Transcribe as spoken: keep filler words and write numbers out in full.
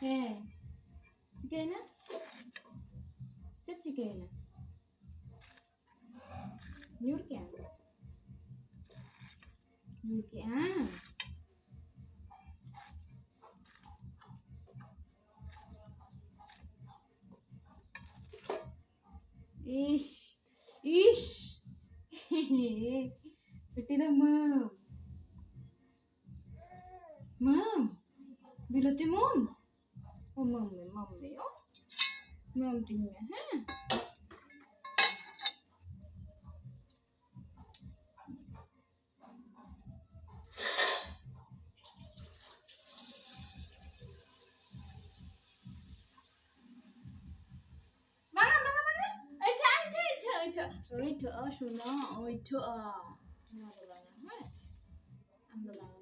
ᱦᱮᱸ᱾ ᱪᱤᱠᱟᱹᱭᱮᱱᱟ? ᱪᱮᱫ ᱪᱤᱠᱟᱹᱭᱮᱱᱟ? ᱧᱩᱨ ᱠᱮᱜᱼᱟᱢ? ᱧᱩᱨ ᱠᱮᱜᱼᱟᱢ? ᱤᱥ, ᱤᱥ᱾ ᱵᱤᱴᱤ ᱫᱚ ᱢᱟᱹᱢ᱾ ᱢᱟᱹᱢ? ᱵᱤᱞᱟᱹᱛᱤ ᱢᱟᱹᱢ? ᱚ, ᱢᱟᱹᱢ ᱢᱮ, ᱢᱟᱹᱢ ᱢᱮ, ᱚ᱾ ᱢᱟᱹᱢ ᱛᱤᱧ ᱢᱮ, ᱦᱮᱸ? ᱵᱟᱝᱟ, ᱵᱟᱝᱟ, ᱵᱟᱝᱟ᱾ ᱟᱹᱭᱴᱷᱟᱹ, ᱟᱹᱭᱴᱷᱟᱹ, ᱟᱹᱭᱴᱷᱟᱹ, ᱟᱹᱭᱴᱷᱟᱹ᱾ ᱟᱹᱭᱴᱷᱟᱹᱜᱼᱟ, ᱥᱳᱱᱟ, ᱟᱹᱭᱴᱷᱟᱹᱜᱼᱟ᱾ ᱱᱚᱣᱟ ᱫᱚ ᱵᱟᱝᱟ, ᱦᱮᱸ? ᱟᱢ ᱫᱚ ᱵᱟᱝᱟ᱾